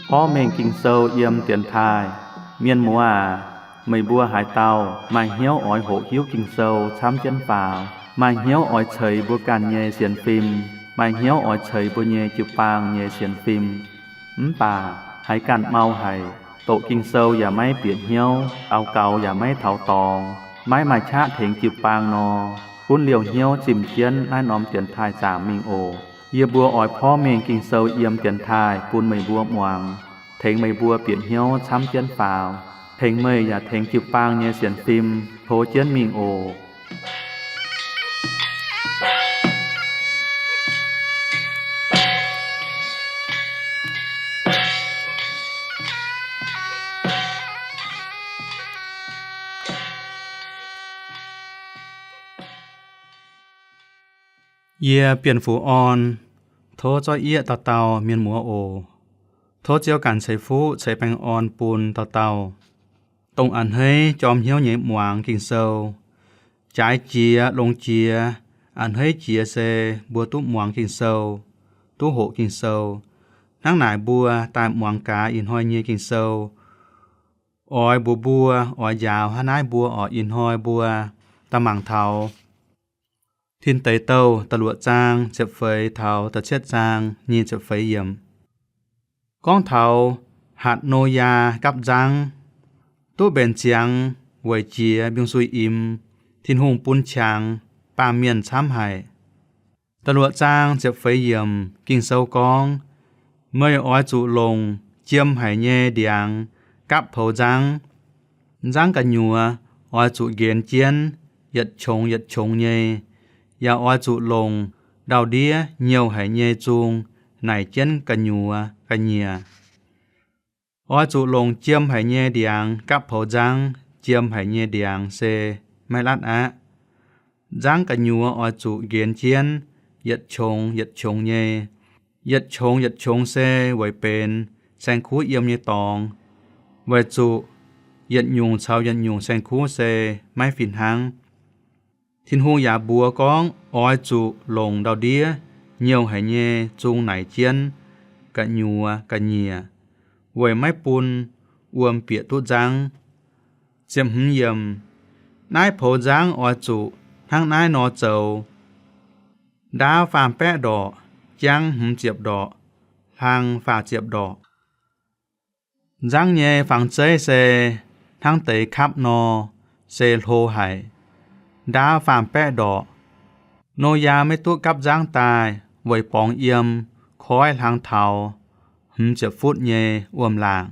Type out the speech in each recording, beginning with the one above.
Porv mengh Ging-Sou yiem dienx taaih. Mienh muoz aac, meih mbuo haaix dauh maaih hnyouv oix hoqc hiuv Ging-Sou camv jienv faaux, maaih hnyouv oix ceix mbuo ganh nyei sienx fim, maaih hnyouv oix ceix mbuo nyei jiu-baang nyei sienx fim, mv baac haiz ganh mau haic, doqc Ging-Sou yaac maiv bieqc hnyouv, daux gaux yaac maiv taux dorngx, maiv maaih qaqv tengx jiu-baang nor, gunv liouh hnyouv zimh jienv naaiv norm dienx taaih zaangc mingh oc. Yie mbuo oix porv mengh Ging-Sou yiem dienx taaih bun meih mbuo muangx, tengx meih mbuo bieqc hnyouv camv jienv faaux, tengx meih yaac tengx jiu-baang nyei sienx fim tov jienv mingh oc. Yie Bienh Fuqv Orn, tov zorqv yieqv dauh dauh mienh muoz oc. Tov Ziouv ganh ceix fuqv ceix baengh orn bun dauh dauh, dongh a'hneiv jorm hnyouv nyei muangx Ging-Sou. Jaaix jiex longx jiex, a'hneiv jiex se mbuo duqv muangx Ging-Sou, duqv hoqc Ging-Sou. Hnangv naaic mbuo daaih muangx gaax ih hnoi nyei Ging-Sou. Oix mbuox mbuo, oix njaaux hnangv naaiv mbuo oc, ih hnoi mbuo daaih mangc taux Tin Deic Douh da'luoqc zaang ziepc feix taux da'cietv zaang nyic ziepc feix yiemc. Gorngv taux hatc Noyaa gapv nzangv, duqv mbenc ziangx weic jiex mbiungc-suiv-imx, Tin-Hungh bun qangx baamh mienh camv haic. Da'luoqc zaang ziepc feix yiemc Ging-Sou gorngv, meih oix zuqc longc jiem haic nyei ndiangx gapv poux nzangv. Nzangv gu'nyuoz oix zuqc nqenx jienv yietc qongx yietc qongx nyei, yaac oix zuqc longc ndau-ndiev nyouh haic nyei zung naaic jienv gu'nyuoz ga'nyiec. Oix zuqc longc jiem haic nyei ndiangx gapv poux nzangv. Jiem haic nyei ndiangx se maiv latv aqv. Nzangv gu'nyuoz oix zuqc nqenx jienv yietc qongx yietc qongx nyei. Yietc qongx yietc qongx se weic benx saeng-kuv yiem nyei dorngx, weic zuqc yietc nyungc caux yietc nyungc saeng-kuv se maiv fih hnangv. Tin-Hungh yaac mbuox gorngv oix zuqc longc ndau-ndiev nyouh haic nyei zung naaic jienv gu'nyuoz ga'nyiec, weic maiv bun wuom bieqc duqv nzangv. Ziepc hmz yiemc, naaiv poux nzangv oix zuqc hnangv naaiv nor zoux: ndaauv faam-baeqv ndorqc, jangv hmz ziepc ndorqc, hlang faah ziepc ndorqc. Nzangv nyei fangx zeiv se hnangv deix kapv nor, se hlo haic, ndaauv faam-baeqv ndorqc. Noyaa maiv duqv gapv nzangv daaih weic borngz yiem koiv hlang taux hmz ziepc futv nyei wuom-laangc.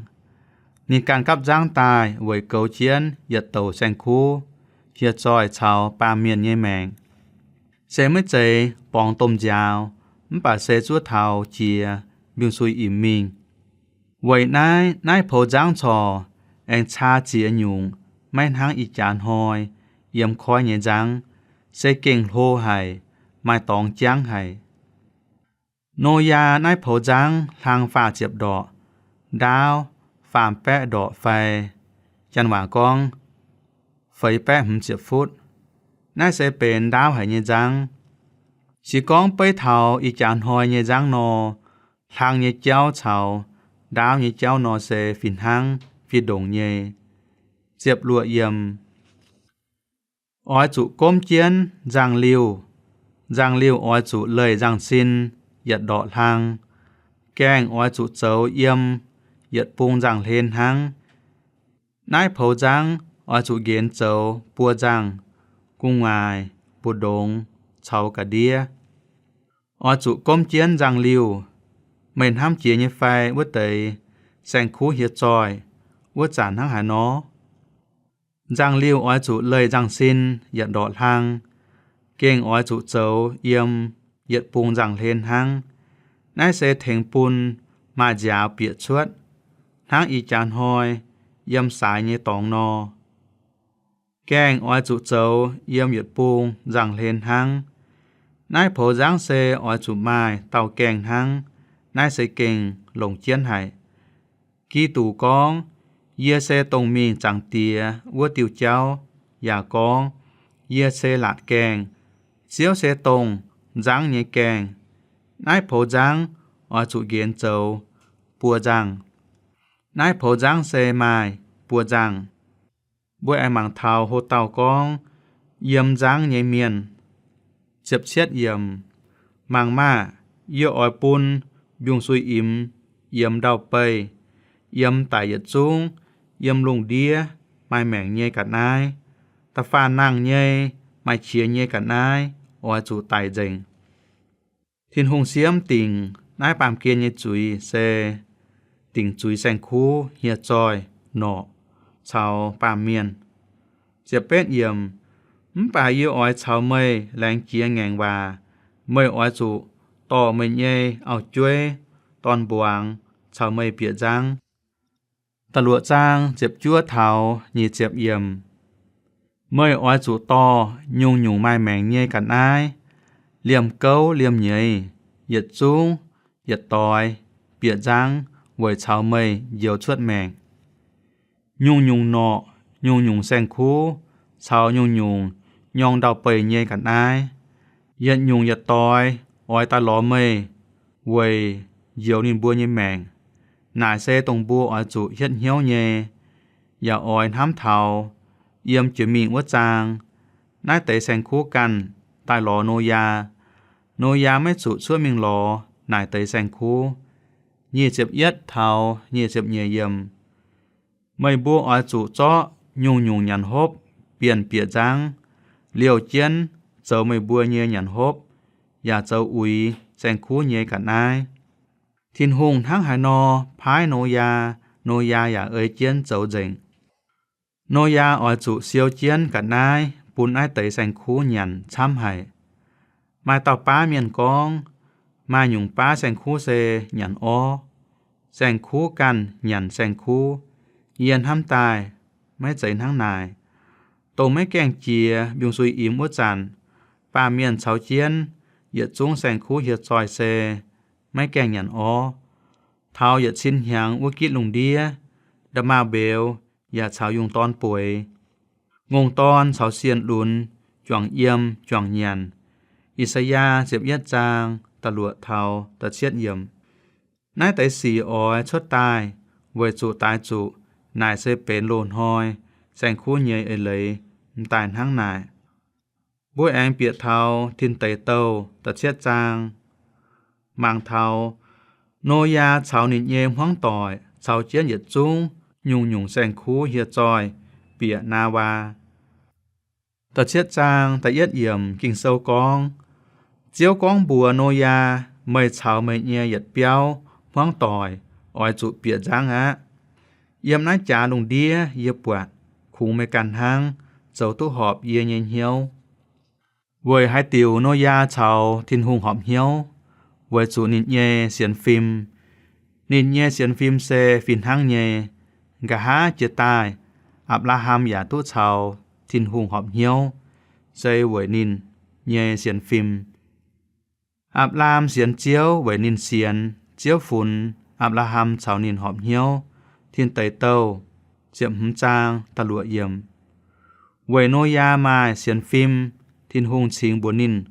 Ninh ganh gapv nzangv daaih weic goux jienv yietc douc saeng-kuv, hieh zoih caux baamh mienh nyei maengc. Se maiv zeiz borngz domh nziaaux, mv baac se zuov taux jiex mbiungc-suiv-imx mingh. Weic naaiv, naaiv poux nzangv corc aengx caa ziex nyungc, maiv hnangv ih jaax hnoi yiem koiv nyei nzangv, se gengh hlo haic, maaih dorngx jangv haic. Noyaa naaiv poux nzangv hlang faah ziepc ndorqc, ndaauv faam-baeqv ndorqc fai, janx waac gorngv, feix baeqv hmz ziepc futv. Naaiv se benx ndaauv haic nyei nzangv. Se gorngv beiv taux ih jaax hnoi nyei nzangv nor, hlang nyei jauv caux ndaauv nyei jauv nor se fih hnangv fih ndongc nyei. Ziepc luoqc yiemc, oix zuqc gomv jienv nzangv-liuh. Nzangv-liuh oix zuqc leih nzangv-sin yietc ndorqc hlang. Gaengh oix zuqc zoux yiem yietc bung nzangv-hlen hnangv. Naaiv poux nzangv oix zuqc nqenx zoux buo nzangh, gu'nguaaic, mbu'ndongx caux ga'ndiev. Oix zuqc gomv jienv nzangv-liuh. Meih hnamv jiex nyei fai wuov deix saeng-kuv hieh zoih wuov zanc hnangv haaix nor? Nzangv-liuh oix zuqc leih nzangv-sin yietc ndorqc hlang. Gengh oix zuqc zoux yiem yietc bung nzangv-hlen hnangv. Naaiv se tengx bun maaih nziaaux bieqc cuotv, hnangv ih jaax hnoi yiem saaix nyei dorngx nor. Gaengh oix zuqc zoux yiem yietc bung nzangv-hlen hnangv. Naaiv poux nzangv se oix zuqc maaih dauh gaengh hnangv. Naaiv se gengh longc jienv haic. Giduc gorngv, Yie se dongh mingh Zaangc Diex wuov diuh jauv, yaac gorngv, Yie se laatc gaengh Ziouv se dongh nzangv nyei gaengh. Naaiv poux nzangv oix zuqc nqenx zoux buo nzangh. Naaiv poux nzangv se maaih buo nzangh. Mbuo aengx mangc taux hlo dauh gorngv, yiem nzangv nyei mienh. Ziepc cietv yiemc, mangc maah! Yie oix bun mbiungc-suiv-imx yiemx ndau-beih, yiem daic yietc zungv yiem lungh ndiev maaih maengc nyei ga'naaiv. Da'faanh nangh nyei, maaih qiex nyei ga'naaiv oix zuqc daic nzengc. Tin-Hungh siemv dingc naaiv baamh gen nyei zuiz se dingc zuiz saeng-kuv hieh zoih norqc caux baamh mienh. Ziepc betv yiemc, mv baac yie oix caux meih laengz jiex ngaengc waac. Meih oix zuqc dorh meih nyei auv-jueiv, dorn-mbuangz caux meih bieqc nzangv. Da'luoqc zaang ziepc juov taux nyic ziepc yiemc, meih oix zuqc dorh nyungc-nyungc maaih maengc nyei ga'naaiv, liemh gouv liemh nyeiz, yietc zungv yietc doix bieqc nzangv weic caux meih njoux cuotv maengc. Nyungc-nyungc norqc, nyungc-nyungc saeng-kuv, caux nyungc-nyungc nyorng ndau-beih nyei ga'naaiv, yietc nyungc yietc doix oix daaih lorz meih weic njoux ninh mbuo nyei maengc. Naaic se dongh mbuo oix zuqc hietv hnyouv nyei, yaac oix hnamv taux yiem jiex mingh wuov zaang naaiv deix saeng-kuv ganh daaih lorz Noyaa. Noyaa maiv zuqc cuotv mingh lorz naaic deix saeng-kuv. Nyic ziepc yietv taux nyic ziepc nyeic yiemc, meih mbuo oix zuqc zorqv nyungc-nyungc nyanc hopv bienh bieqc nzangv, liouh jienv zoux meih mbuo nyei nyanc hopv, yaac zoux uix saeng-kuv nyei ga'naaiv. Tin-Hungh hnangv haaix nor paaiv Noyaa, Noyaa yaac ei jienv zoux nzengc. Noyaa oix zuqc siou jienv ga'naaiv bun naaiv deix saeng-kuv nyanc camv haic. Maaih dauh baav mienh gorngv, maaih nyungc baav saeng-kuv se nyanc orv. Saeng-kuv ganh nyanc saeng-kuv. Yie hnamv daaih maiv zeiz hnangv naaic. Dongh maiv gaengh jiex mbiungc-suiv-imx wuov zanc, baamh mienh caux jienv yietc zungv saeng-kuv hieh zoih se maiv gaengh nyanc orv. Taux yietc cin hnyangx wuov gitv lungh ndiev, nda'maauh mbeux yaac caux yungh dorn bueix. Ngongh dorn caux sienh lunx juangc yiem juangc nyanc. I^saa^yaa ziepc yietv zaang da'luoqc taux da'cietv yiemc. Naaiv deix sic oix cuotv daaih weic zuqc daaix zuqc naaic se benx loz-hnoi saeng-kuv nyei eix leiz m'daaih hnangv naaic. Mbuo aengx bieqc taux Tin Deic Douh da'cietv zaang, mangc taux Noyaa caux ninh nyei hmuangv doic caux jienv yietc zungv nyungc-nyungc saeng-kuv hieh zoih bieqc Naavaa. Da'cietv zaang da'yietv yiemc Ging-Sou gorngv, Ziouv gorngv mbuox Noyaa, Meih caux meih nyei yietc biauv hmuangv doic oix zuqc bieqc nzangv aqv. Yiem naaiv jaax lungh ndiev yie buatc, kungx meih ganh hnangv zoux duqv horpc yie nyei hnyouv. Weic haaix diuc Noyaa caux Tin-Hungh horpc hnyouv? Weic zuqc ninh nyei sienx fim. Ninh nyei sienx fim se fih hnangv nyei. Nqa'haav jiex daaih, Apc^laa^ham yaac duqv caux Tin-Hungh horpc hnyouv, se weic ninh nyei sienx fim. Apc^laam sienx Ziouv weic ninh sienx, Ziouv funx Apc^laa^ham caux ninh horpc hnyouv. Tin Deic Douh ziepc hmz zaang da'luoqc yiemc. Weic Noyaa maaih sienx fim, Tin-Hungh cingx mbuox ninh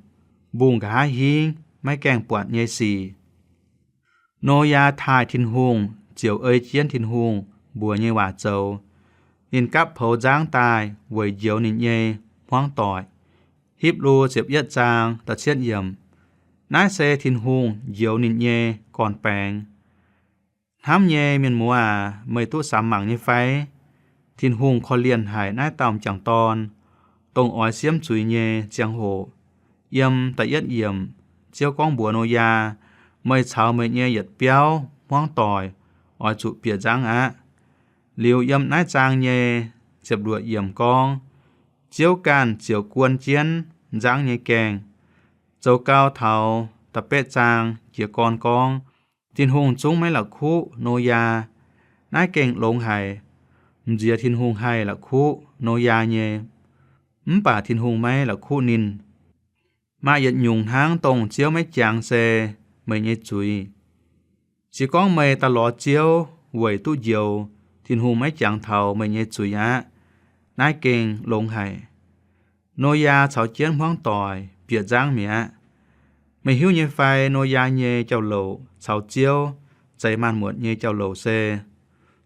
mbungh nqa'haav hingv maiv gaengh buatc nyei sic. Noyaa taaih Tin-Hungh ziouc ei jienv Tin-Hungh mbuox nyei waac zoux. Ninh gapv poux nzangv daaih weic njoux ninh nyei hmuangv doic. Hipv^lu ziepc yietv zaang da'cietv yiemc. Naaiv se Tin-Hungh njoux ninh nyei gorn-baengx. Hnamv nyei mienh muoz aac, meih duqv samx mangc nyei fai? Tin-Hungh korv-lienh haic naaiv dauh m'jangc dorn, dongh oix siemv zuiz nyei ziangh hoc. Yiem da'yietv yiemc, Ziouv gorngv mbuox Noyaa, Meih caux meih nyei yietc biauv hmuangv doic oix zuqc bieqc nzangv aqv. Liuz yiem naaiv zaang nyei ziepc luoqc yiemc gorngv, Ziouv ganh ziouc guon jienv nzangv nyei gaengh. Zoux gau taux da'betv zaang jiez gorn gorngv, Tin-Hungh zungv maiv la'kuqv Noyaa. Naaiv gengh longx haic. M'nziex Tin-Hungh haih la'kuqv Noyaa nyei, mv baac Tin-Hungh maiv la'kuqv ninh. Maaih yietc nyungc hnangv dongh Ziouv maiv jangx se meih nyei zuiz. Se gorngv meih daaih lorz Ziouv weic duqv njoux, Tin-Hungh maiv jangx taux meih nyei zuiz aqv. Naaiv gengh longx haic. Noyaa caux jienv hmuangv doic bieqc nzangv mi'aqv. Meih hiuv nyei fai, Noyaa nyei jauv-louc caux Ziouv zeix maanc muotc nyei jauv-louc se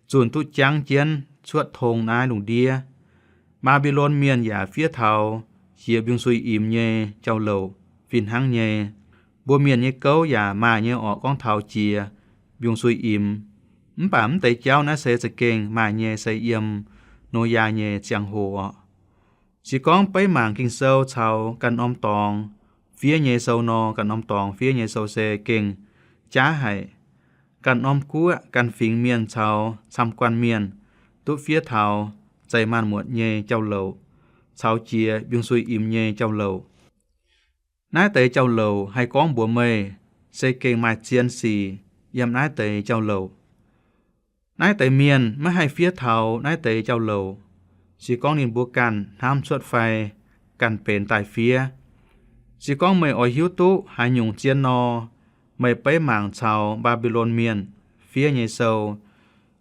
zunc duqv jangv jienv cuotv tong naaiv lungh ndiev. Mbaa^mbi^lon Mienh yaac fiev taux jiex mbiungc-suiv-imx nyei jauv-louc fih hnangv nyei. Mbuo mienh nyei gouv yaac maaih nyei orqc, gorngv taux jiex mbiungc-suiv-imx. Mv baac mv deix jauv naaiv se za'gengh maaih nyei se yiem Noyaa nyei ziangh hoc orqc. Se gorngv beiv mangc Ging-Sou caux ganh norm dorngx fiev nyei sou nor, ganh norm dorngx fiev nyei sou se gengh jaav haic. Ganh norm guoqv, ganh fingx mienh caux camv-guanh mienh duqv fiev taux zeix maanc muotc nyei jauv-louc caux jiex mbiungc-suiv-imx nyei jauv-louc. Naaiv deix jauv-louc haih gorngv mbuox meih se gengh maaih zien sic yiem naaiv deix jauv-louc. Naaiv deix mienh maiv haih fiev taux naaiv deix jauv-louc, se gorngv ninh mbuo ganh hnamv cuotv fai ganh benx daaih fiev. Se gorngv meih oix hiuv duqv haaix nyungc zien nor, meih beiv mangc caux Mbaa^mbi^lon Mienh fiev nyei sou.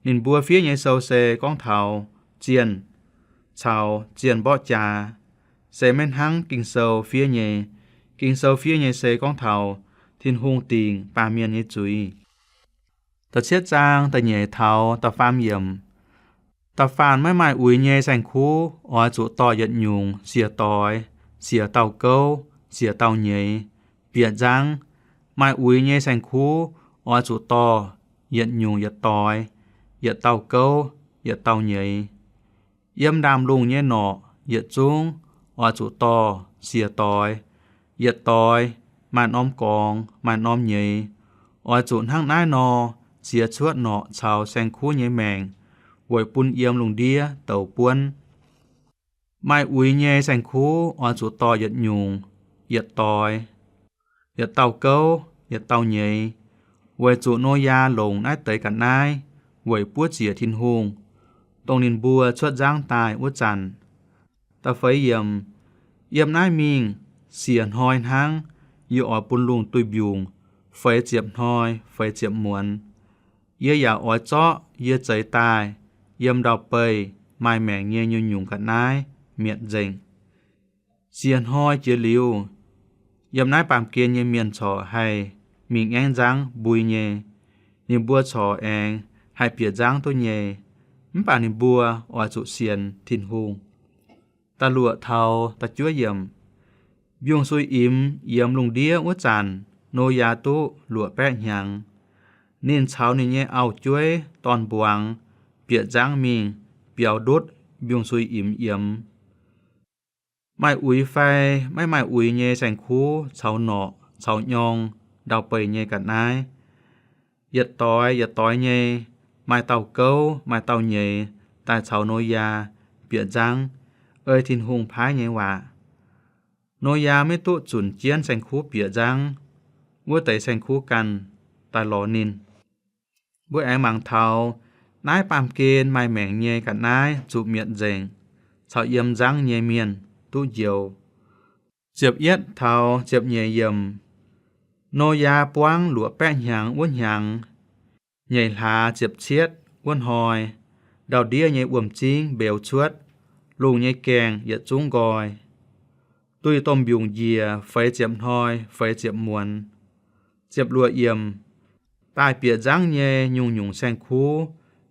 Ninh mbuo fiev nyei sou se gorngv taux zienh caux zienh mborqv jaax, se maiv hnangv Ging-Sou fiev nyei. Ging-Sou fiev nyei se gorngv taux Tin-Hungh dingc baamh mienh nyei zuiz. Da'cietv zaang da'nyeic taux da'faam yiemc. Da'faanh maiv maaih uix nyei saeng-kuv oix zuqc dorh yietc nyungc siec doix, siec dauh-gouv, siec dauh-nyeiz, bieqc nzangv. Maaih uix nyei saeng-kuv oix zuqc dorh yietc nyungc yietc doix, yietc dauh-gouv, yietc dauh-nyeiz. Yiem ndaamv-lungh nyei norqc yietc zungv oix zuqc dorh siec doix. Yietc doix maaih norm gorngx, maaih norm nyeiz. Oix zuqc hnangv naaiv nor ziex cuotv norqc caux saeng-kuv nyei maengc, weic bun yiem lungh ndiev douz buonv. Maaih uix nyei saeng-kuv oix zuqc dorh yietc nyungc yietc doix, yietc dauh-gouv, yietc dauh-nyeiz, weic zuqc Noyaa longc naaiv deix ga'naaiv weic buov ziec Tin-Hungh, dongh ninh mbuo cuotv nzangv daaih wuov zanc. Da'feix yiemc. Yiem naaiv mingh siec hnoi hnangv, yie oix bun lungh duih mbiungc feix ziepc hnoi feix ziepc muonz. Yie yaac oix zorqv yie zeix daaih yiem ndau-beih maaih maengc nyei nyungc-nyungc ga'naaiv mietc nzengc. Siec hnoi jiex liuz, yiem naaiv baamh gen nyei mienh corc haih mingh ngaengv nzangv mbui nyei. Ninh mbuo corc aengx haih bieqc nzangv duqv nyei, mv baac ninh mbuo oix zuqc sienx Tin-Hungh. Da'luoqc taux da'juov yiemc. Mbiungc-suiv-imx yiemx lungh ndiev wuov zanc, Noyaa duqv luoqc baeqv hnyangx. Ninh caux ninh nyei auv-jueiv dorn-mbuangz bieqc nzangv mingh biaux ndutv mbiungc-suiv-imx yiemx. Maaih uix fai maiv maaih uix nyei saeng-kuv caux norqc caux nyorng ndau-beih nyei ga'naaiv, yietc doix yietc doix nyei, maaih dauh gouv maaih dauh nyeiz daaih caux Noyaa bieqc nzangv ei Tin-Hungh paaiv nyei waac. Noyaa maiv duqv zunc jienv saeng-kuv bieqc nzangv, wuov deix saeng-kuv ganh daaih lorz ninh. Mbuo aengx mangc taux naaiv baamh gen maaih maengc nyei ga'naaiv zuqc mietc nzengc, caux yiem nzangv nyei mienh duqv njoux. Ziepc yietv taux ziepc nyeic yiemc. Noyaa buangv luoqc baeqv hnyangx wuov hnyangx, nyeic hlaax ziepc cietv wuov hnoi, ndau-ndiev nyei wuom-zingv mbeux cuotv, lungh nyei gaengh yietc zungv nqoi. Duih domh mbiungc njiec feix ziepc hnoi feix ziepc muonz. Ziepc luoqc yiemc. Daaih bieqc nzangv nyei nyungc-nyungc saeng-kuv,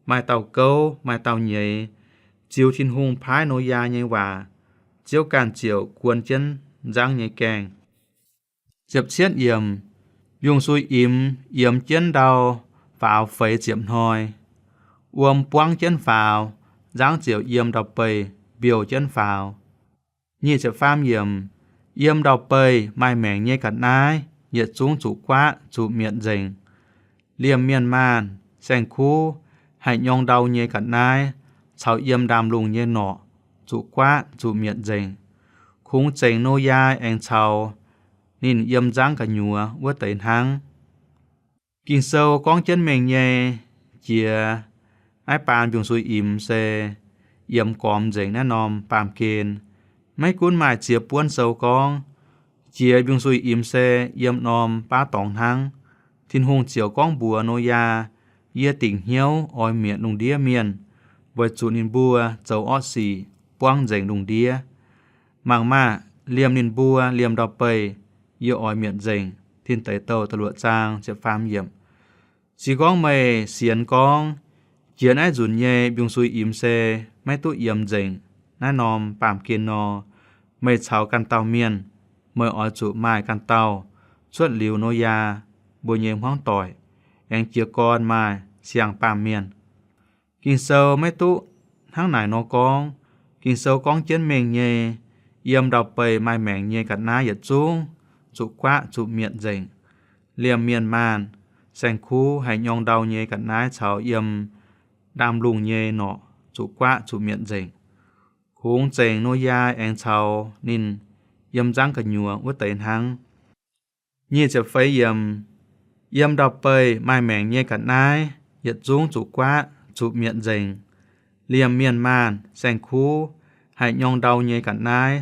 maaih dauh gouv maaih dauh nyeiz, ziux Tin-Hungh paaiv Noyaa nyei waac, Ziouv ganh ziouc guon jienv nzangv nyei gaengh. Ziepc cietv yiemc. Mbiungc-suiv-imx yiemx jienv ndau faaux feix ziepc hnoi. Wuom buangv jienv faaux, nzangv ziouc yiem ndau-beih mbiouh jienv faaux. Nyic ziepc faam yiemc. Yiem ndau-beih maaih maengc nyei ga'naaiv yietc zungv zuqc guaatv zuqc mietc nzengc. Liemh mienh maanh, saeng-kuv, haic nyorng ndau nyei ga'naaiv caux yiem ndaamv-lungh nyei norqc zuqc guaatv zuqc mietc nzengc. Kungx zengc Noyaa aengx caux ninh yiem nzangv gu'nyuoz wuov deix hnangv. Ging-Sou gorngv jienv mengh nyei, jiex naaiv baan mbiungc-suiv-imx se yiemx gormx nzengc naaiv norm baamh gen. Maiv gunv maaih ziex buonv sou gorngv jiex mbiungc-suiv-imx se yiem norm baav dorngx hnangv, Tin-Hungh ziouc gorngv mbuox Noyaa, Yie dingc hnyouv oix mietc lungh ndiev mienh, weic zuqc ninh mbuo zoux orqv sic buangv nzengc lungh ndiev. Mangc maah! liemh ninh mbuo liemh ndau-beih, yie oix mietc nzengc. Tin Deic Douh da'luoqc zaang ziepc faam yiemc. Se gorngv meih sienx gorngv, jiex naaiv nzunc nyei mbiungc-sui imx se maiv duqv yiem nzengc naaiv norm baamh gen nor, meih caux ganh dauh mienh, meih oix zuqc maaih ganh dauh cuotv liuz Noyaa mbuo nyei hmuangv doic, aengx jiez gorn maaih siang-baamh mienh. Ging-Sou maiv duqv hnangv naaic nor gorngv. Ging-Sou gorngv jienv mengh nyei, yiem ndau-beih maaih maengc nyei ga'naaiv yietc zungv zuqc guaqv zuqc mietc nzengc. Liemh mienh maanh, saeng-kuv, haih nyorng ndau nyei ga'naaiv caux yiem ndaamv-lungh nyei norqc zuqc guaqv zuqc mietc nzengc. Kungx zengc Noyaa aengx caux ninh yiem nzangv gu'nyuoz wuov deix hnangv. Nyic ziepc feix yiemc, yiem ndau-beih maaih maengc nyei ga'naaiv yietc zungv zuqc guaqv zuqc mietc nzengc. Liemh mienh maanh, saeng-kuv, haih nyorng ndau nyei ga'naaiv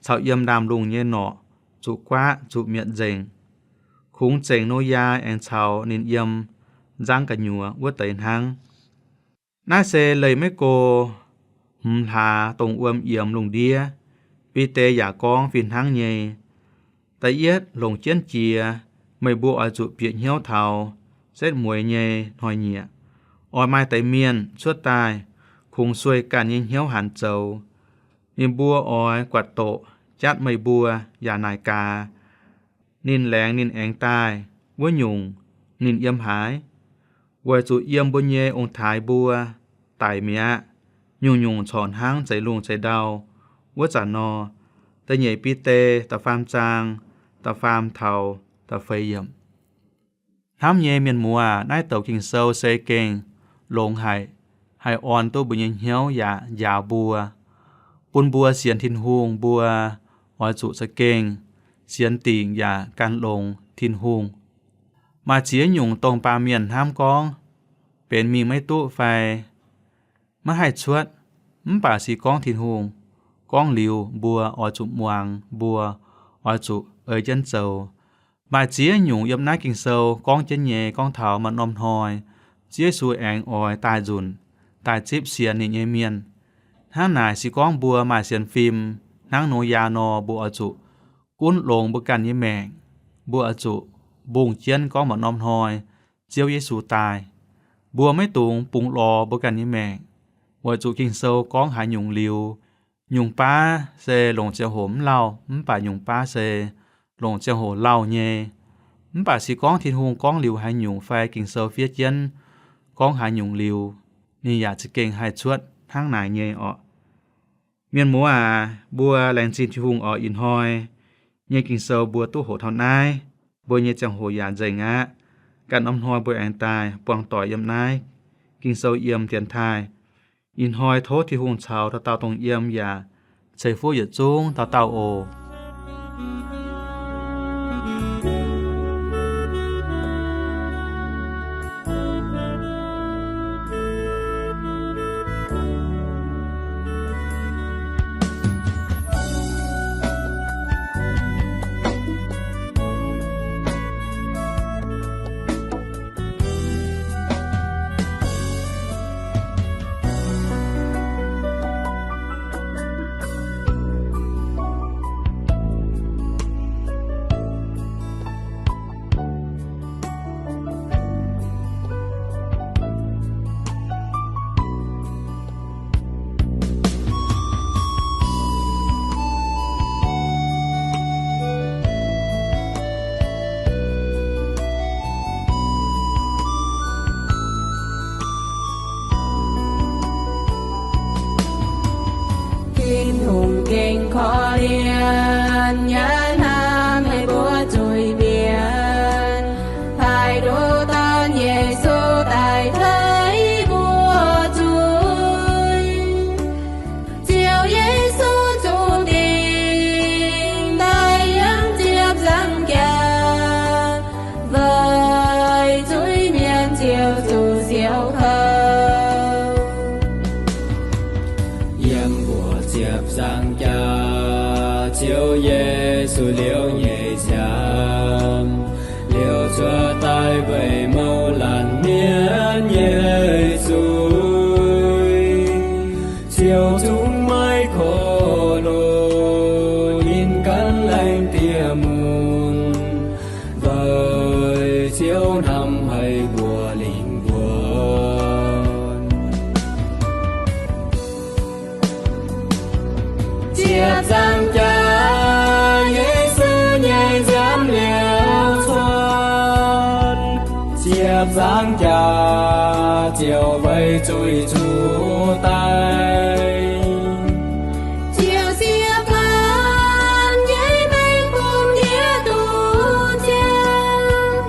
caux yiem ndaamv-lungh nyei norqc zuqc guaqv zuqc mietc nzengc. Kungx zengc Noyaa aengx caux ninh yiem nzangv gu'nyuoz wuov deix hnangv. Naaiv se leih maiv go hmz hlaax dongh wuom yiemx lungh ndiev. Bide yaac gorngv fih hnangv nyei. Da'yietv longc jienv jiex, meih mbuo oix zuqc bieqc hnyouv taux setv mueiz nyei hnoi-nyieqc. Oix maaih deix mienh cuotv daaih kungx sueih ganh nyei hnyouv hanc zoux. Ninh mbuo oix guatc doqc jatv meih mbuo yaac naaic gaax, ninh laengz ninh aengx daaih wuov nyungc, ninh yiem haaix? Weic zuqc yiem mbuo nyei ong-taaix mbuo daic mi'aqv. Nyungc-nyungc corc hnangv zeix lungh zeix ndau wuov zanc nor. Da'nyeic Bide da'faam zaang da'faam taux da'feix yiemc. Hnamv nyei mienh muoz aac, naaiv douc Ging-Sou se gengh longx haic, haih orn duqv mbuo nyei hnyouv yaac njaaux mbuo, bun mbuo sienx Tin-Hungh mbuo oix zuqc za'gengh sienx dingc yaac gan longx Tin-Hungh. Maaih ziex nyungc dongh baamh mienh hnamv gorngv benx mingh maiv duqv fai maiv haih cuotv, mv baac se gorngv Tin-Hungh gorngv liuz, mbuo oix zuqc muangx, mbuo oix zuqc ei jienv zoux. Maaih ziex nyungc yiem naaiv Ging-Sou gorngv jienv nyei gorngv taux maaih norm hnoi Ziouv Yesu aengx oix daaih nzunc, daaih zipv sienx ninh nyei mienh. Hnangv naaic se gorngv mbuo maaih sienx fim hnangv Noyaa nor, mbuo oix zuqc gunv longx mbuo ganh nyei maengc. Mbuo oix zuqc mbungh jienv gorngv maaih norm hnoi Ziouv Yesu daaih. Mbuo maiv dungx bungx lorz mbuo ganh nyei maengc, weic zuqc Ging-Sou gorngv haaix nyungc liuz, nyungc baav se longc ziangh hoc mv lauh, mv baac nyungc baav se longc ziangh hoc lauh nyei. Mv baac se gorngv Tin-Hungh gorngv liuz haaix nyungc fai Ging-Sou fiev jienv gorngv haaix nyungc liuz, ninh yaac za'gengh haih cuotv hnangv naaic nyei orqc. Mienh muoz aac, mbuo laengz zingh Tin-Hungh oc. Ih hnoi nyei Ging-Sou mbuo duqv hoqc taux naaiv, mbuo nyei ziangh hoc yaac nzengc aqv. Ganh norm hnoi mbuo aengx daaih buangh doic yiem naaiv Ging-Sou yiem dienx taaih. Ih hnoi tov Tin-Hungh caux dauh dauh dongh yiem yaac ceix fuqv yietc zungv dauh dauh oc. Tin-Hungh gengh korv-lienh, yaac hnamv meih mbuo zuiz-mienh, haih nduqc dorn Yesu daaih taiv mbuo zuiz. Ziouv Yesu zuqc dingc daaih yiem ziepc nzaangc jaax, weic zuiz-mienh ziouc zuqc siouc kouv. Yiem mbuo ziepc nzaangc jaax, Ziouv Yesu liouv nyei ziangh, liouh cuotv daaih weic mouz laanh mienh nyei zuiz. Ziouv zungv maiv korv-loh ninh weic Ziouv hnamv haic mbuo lingh wuonh. Ziepc nzaangc jaax Yesu nyei nziaamv liuz cuotv, ziepc nzaangc jaax ziouc weic zuiz-zuqc daic. Ziouc siev gan nyei mengh bun yie duqv ziangh,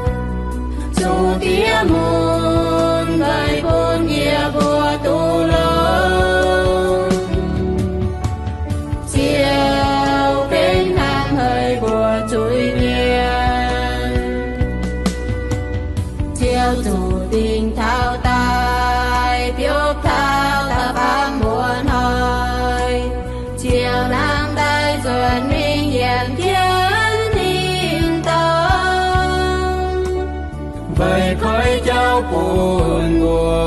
zuqc diex mun weic bun yie mbuo duqv longx. Ziouv gengh hnamv haic mbuo zuiz-mienh. Ziouv zuqc dingc taux daaih, biopv taux da'faam mbuo hnoi. Ziouv nangh daaih nzuonx mingh yiem jienv tin-dorngh, weic koiv jauv bun mbuo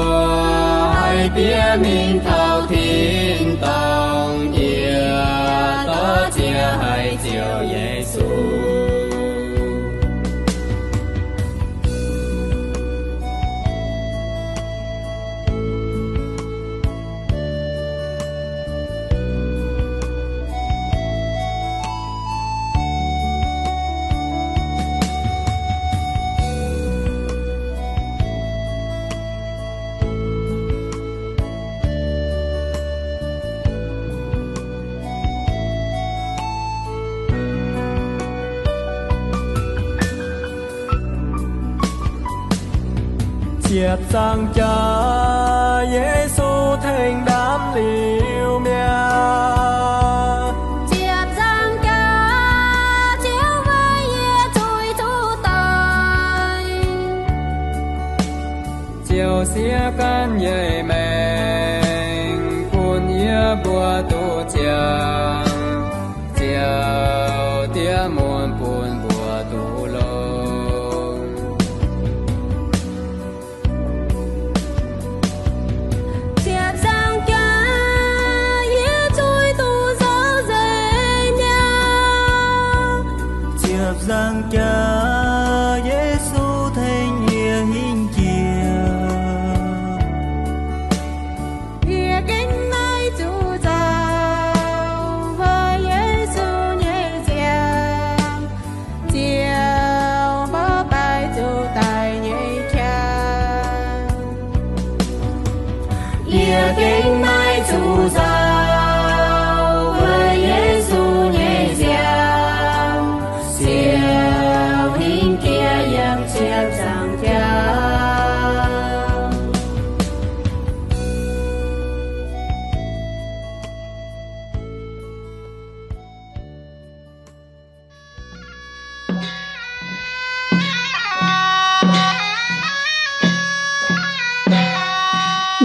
haih diev mingh taux tin-dorngh. Yie dorh ziec haic Ziouv Yesu. Ziepc nzaangc jaax Yesu tengx ndaamv liuz mi'aqv. Ziepc nzaangc jaax Ziouv weic yie zuiz-zuqc daic. Ziouv siev gan nyei maengc bun yie mbuo duqv ziangh, Ziouv diex mun bun mbuo duqv longx. Ziepc nzaangc jaax yie zuiz duqv nzauh nzengc mi'aqv. Ziepc nzaangc jaax Yesu tengx yie hingh jiex. Yie gengh maiv zuqc nzauh weic Yesu nyei nziaamv, Ziouv mborqv baaix zuqc daic nyei qangx. Yie gengh maiv zuqc nzauh weic Yesu nyei nziaamv, Ziouv hingh jiex yiem ziepc nzaangc jaax.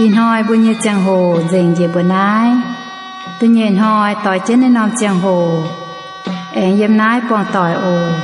Ih hnoi mbuo nyei ziangh hoc nzengc njiec mbuo naaiv. Da'nyeic hnoi doix jienv naaiv norm ziangh hoc aengx yiem naaiv buangh doic oc.